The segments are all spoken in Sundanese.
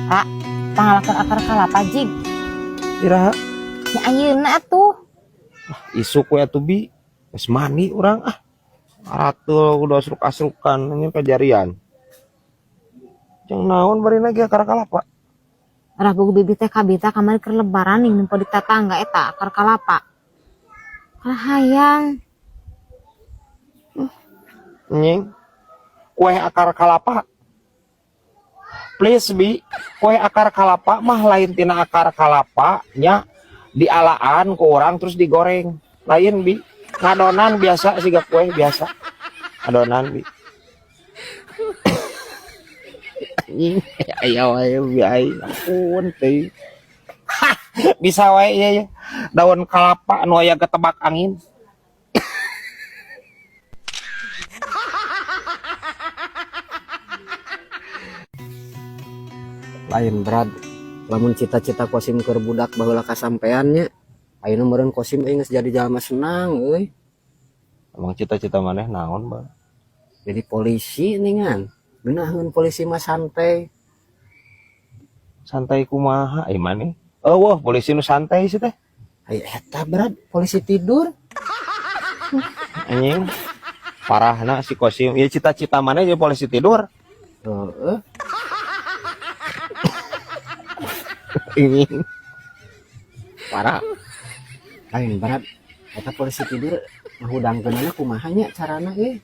Kak, pangalakeun akar kalapa jig. Iraha? Nya ayeuna atuh. Isuk we atuh, Bi. Geus mandi urang ah. Aratul kudu asruk-asrukan ini kajarian. Jang naon bari lagi akar kalapa? Arah bogo bibi teh kabita kamari keur lebaran nih nempo di tatangga eta akar kalapa. Kalah hayang. Nying. Kue akar kalapa. Please, Bi, kue akar kalapa mah lain tina akar kalapa nya dialaan ku urang terus digoreng. Lain, Bi. Ngadonan biasa siga kue biasa. Adonan, Bi. Anjing, aya wae bi aing. Ampun teuing. Bisa wae ieu ya. Daun kalapa nu aya ketebak angin. Lain, Brad, lamun cita-cita Kosim keur budak baheula kasampean nya, ayeuna meureun Kosim euy geus jadi jalma senang euy. Emang cita-cita maneh naon, Bang? Jadi polisi ningan. Geunaheun polisi mah santai. Santai kumaha ai maneh? Eueuh, polisi nu santai sih teh. Ai eta, Brad, polisi tidur. Anjing. Parahna si Kosim. Ya cita-cita maneh jadi polisi tidur. Heeh. Anjing. Parah. Lain, Brad, eta polisi tidur ngahudangkeunana kumaha nya carana euy?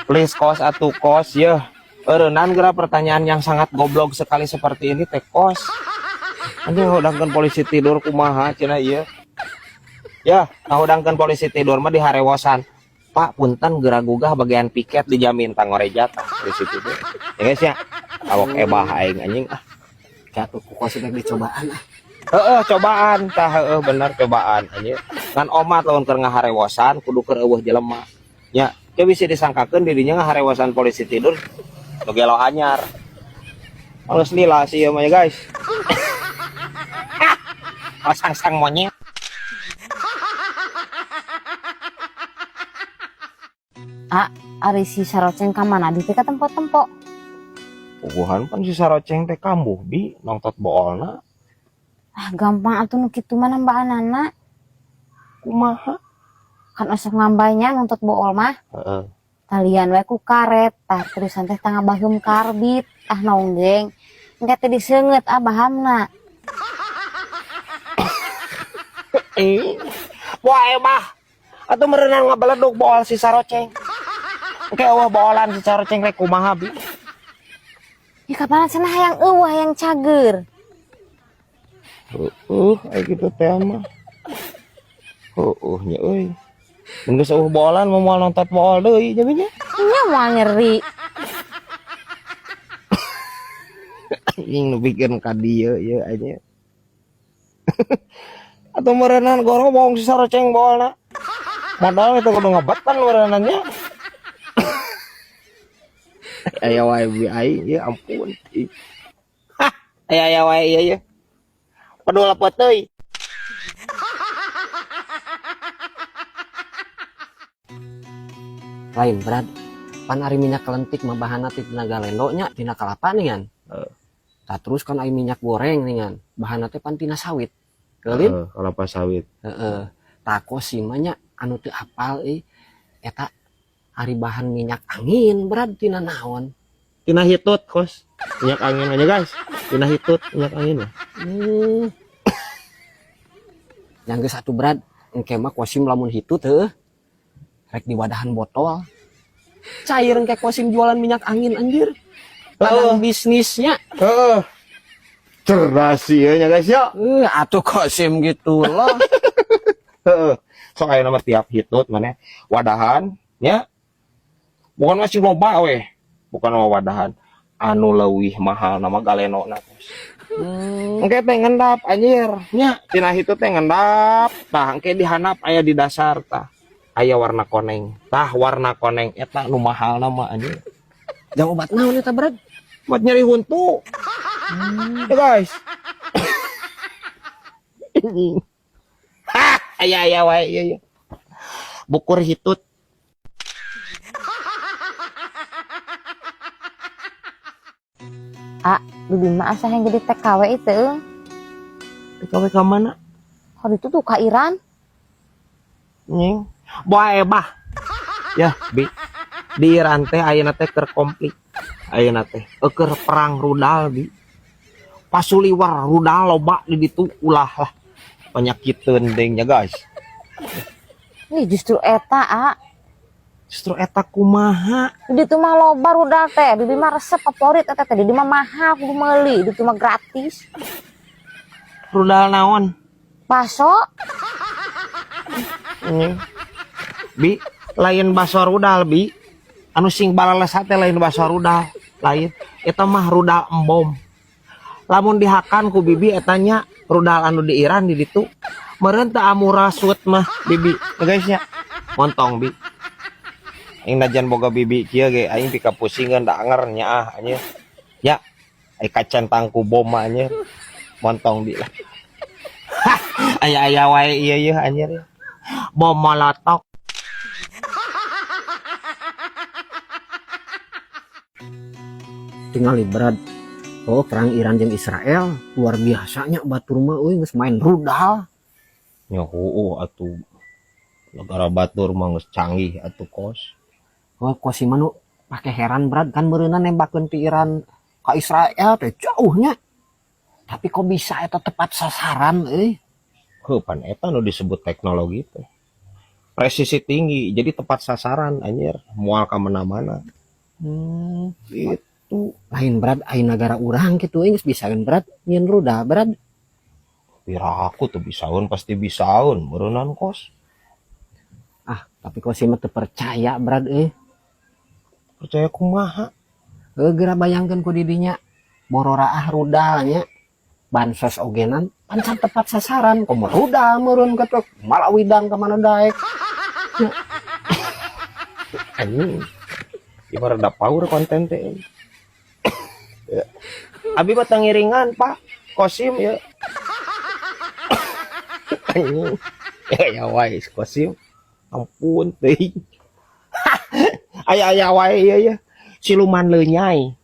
Please, Kos, atuh Kos ya. Eureunnan geura pertanyaan yang sangat goblok sekali seperti ini teh, Kos. Anjing, ngahudangkeun polisi tidur kumaha cenah ieu. Ya, ngahudangkeun polisi tidur mah diharewosan. Pak, punten geura gugah bagian piket dijamin tangoreja tah polisi tidur. Ya guys ya. Awak ebah aing anjing ah. Jatuh ku Kosim rek dicobaan ah. Heeh, cobaan tah, heeh bener cobaan anjing. Ngan omat lamun keur ngaharewosan kudu keur eueuh jelema. Nya, ke bisa disangkakeun dirinya ngaharewosan polisi tidur nu gelo anyar. Halus lila sih ieu mah ya guys. Pasang-sang monyet. Ah, ari si Saroceng ka mana di teh ka tempo-tempo. Puguhan pan si Saroceng teh kambuh, Bi, nongtot boolna. Ah, gampang atuh nu kitu mah nambaanana. Kumaha? Kan osok ngambanya nontot bool mah. Heeh. Talian we ku karet, tah terusan teh tangga baheum karbit, tah nonggeng. Engke teh diseungeut ah bahamna. Wah ebah. Atuh meureunan ngabeledug bool si Saroceng. Engke eueuh boolan si Saroceng rek kumaha, Bi? Ya kapan cenah hayang eueuh hayang cager. Heeh, aya kitu teh mah. Heeh nya euy. Mun geus eueuh boolan mah moal nontot bool deui jadinya. Nya moal nyeri. Anjing nu bikin ka dieu ieu anjing. Atuh meureunan gorobong si Saroceng boolna. Modal itu kudu ngebetan meureunannya. Aya wae bi aing ya ampun. Hah, aya aya wae ieu ieu. Pedul lepet euy. Lain, Brad, pan ari minyak kelentik mah bahanna ti tina galendo nya, tina kalapa ningan. Heeh. Tah terus kan ari minyak goreng ningan, bahanna teh pan tina sawit. Geulin? Heeh, kalapa sawit. Heeh. Tah Kosim mah nya anu teu apal euy eta ari bahan minyak angin, Brad, tina naon? Tina hitut, Kos. Minyak angin aja guys. Tina hitut minyak angin mah. Yang geus atuh, Brad, engke mah Kosim lamun hitut heuh rek di wadahan botol. Cair engke Kosim jualan minyak angin anjir. Ladang bisnisnya. Heeh. Cerdas sih ya guys ya. Atuh Kosim gitu loh. Heeh. Sok aya nama tiap hitut mana wadahan nya. Bukan masih loba weh. Bukan mah wadahan anu leuwih mahal nama galenona. Engke teh ngendap anjir nya, tina hitut teh ngendap. Tah engke dihandap aya di dasar tah. Aya warna koneng. Tah warna koneng eta nu mahal nama anjir. Jang obat naon eta, Brad? Buat nyeri huntu. Ya guys. Hah, aya aya wae ieu ieu. Bukur hitut. Ah, bibi mah asa yang jadi TKW itu. TKW ka mana? Kalau itu tuh ka Iran. Nying. Boa ebah. Ya, bi. Di Iran teh ayeuna teh keur konflik. Ayeuna teh keur perang rudal, bi. Pasuliwer rudal loba di ditu, ulah lah. Penyakiteun deui nya, guys. Nih justru eta, ah. Justru eta kumaha? Di ditu mah loba rudal teh. Bibi mah resep favorit eta teh. Di dieu mah mahal kudu meuli, di ditu mah gratis. Rudal naon? Baso. Nying. Bi, lain baso rudal, bi. Anu sing balalesa teh lain baso rudal, lain. Eta mah rudal embom. Lamun dihakan ku bibi eta nya rudal anu di Iran di ditu. Meureun teu amurasut mah bibi. Ya guys nya. Montong, bi. Aing najan boga bibi kieu ge aing pika pusingeun da anger nya ah anjir. Ya, ai kacentang ku bom mah anjir. Montong bi lah. Aya-aya wae ieu yeuh anjir. Bom molotok. Tinggal Brad. Oh, perang Iran jeung Israel luar biasanya, batur mah euy geus main rudal. Nya heueuh atuh, negara batur mah geus canggih atuh, kos. Oh, kos mah nu pake heran, Brad, kan meureunna nembakeun ti Iran ka Israel teh jauhnya. Tapi kok bisa eta tepat sasaran euy? Heuh, pan eta nu disebut teknologi teh. Presisi tinggi, jadi tepat sasaran anjir, moal ka mana-mana. Gitu. Lain, Brad, ai negara urang kitu euy geus bisaeun, Brad, nyieun rudal, Brad. Piraku tuh bisaeun, pasti bisaeun meureunan, kos. Ah, tapi kok sih mah teu percaya, Brad euy. Percaya kumaha? Heuh, geura bayangkeun ku didinya bororaah rudalnya. Bansos ogenan pancan tepat sasaran, komo rudal meureun ketok malah widang ka mana daek. Anjing. Ieu mah rada power konten teh. Ya. Abi mah tangiringan, Pak. Kosim ya. Anjing. Ya ya wae Kosim. Ampun teuing. Aya-aya wae ieu ya. Siluman leunyai.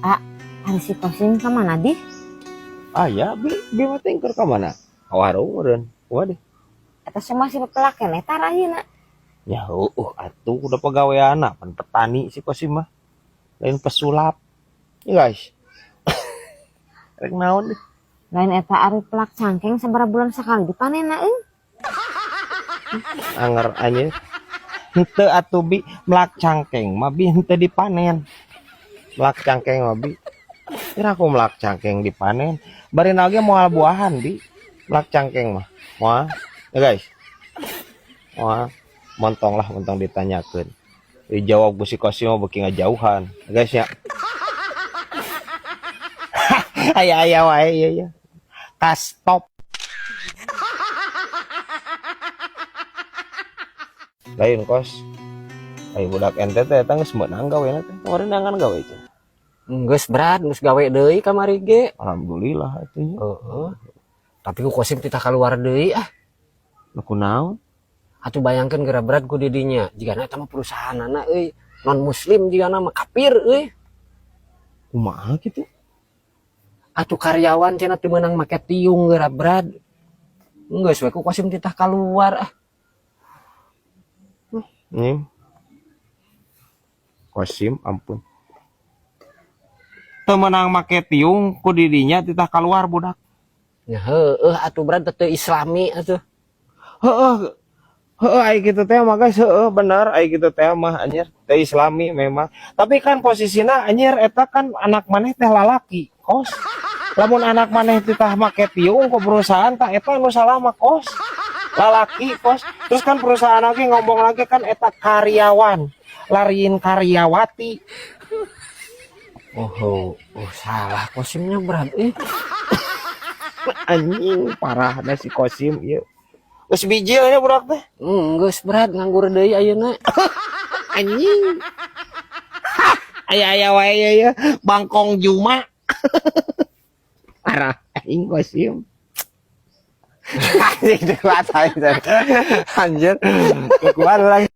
Ah, ari si Kosim ka mana dih? Ah ya, bi bi mah teh keur ka mana? Ka warung meureun. Waduh. Eta semua si pepelak keneh tah ayeuna. Ya heueuh atuh, udah pagaweanna pan petani si Kosim mah. Lain pesulap. Ya guys. Rek naon deh? Lain eta ari pelak cangkeng sabaraha bulan sekali dipanenna euy. Anger anjir. Henteu atuh bi, melak cangkeng mah bi henteu dipanen. Melak cangkeng mah bi. Kira aku melak cangkeng dipanen. Bari oge moal buahan bi. Melak cangkeng mah. Moal. Ya guys. Moal. Montong lah, montong ditanyakeun. Dijawab ku si Kosim mah beuki ngajauhan. Ya guys ya. Aya-aya wae ieu ya. Kastop. Lain kos. Ai budak ente teh eta geus meunang gawena teh. Kemarin neangan gawe teh. Geus, Brad, geus gawe deui kamari ge. Alhamdulillah atuh nya. Heeh. Tapi ku Kosim titah kaluar deui ah. Nu kunaon? Atuh bayangkeun geura, Brad, ku didinya. Jigana eta mah perusahaanana euy, non muslim, jigana mah kafir euy. Kumaha kitu? Atuh karyawan cenah teu meunang make tiung geura, Brad. Geus we ku Kosim titah kaluar ah. Nih. Kosim ampun. Teu meunang make tiung ku didinya titah kaluar budak. Ya heueuh atuh, Brad, teu islami atuh. Heueuh. Heueuh ai kitu teh mah guys, heueuh bener ai kitu teh mah anjir, teu islami memang. Tapi kan posisina anjir eta kan anak maneh teh lalaki, kos. Lamun anak maneh titah make tiung ke perusahaan tah eta anu salah mah, kos. Lalaki, kos. Terus kan perusahaan lagi ngomong lagi kan eta karyawan, lariin karyawati. Oh, oh, oh salah Kosimnya, Brad eh. Anjing, parah dah si Kosim ieu. Geus bijil nya budak teh. Geus, Brad, nganggur deui ayeuna. Anjing. Aya-aya wae ieu ya. Bangkong Juma. Parah aing Kosim. Anjing, kuat anjir. Anjir. Kuat lagi.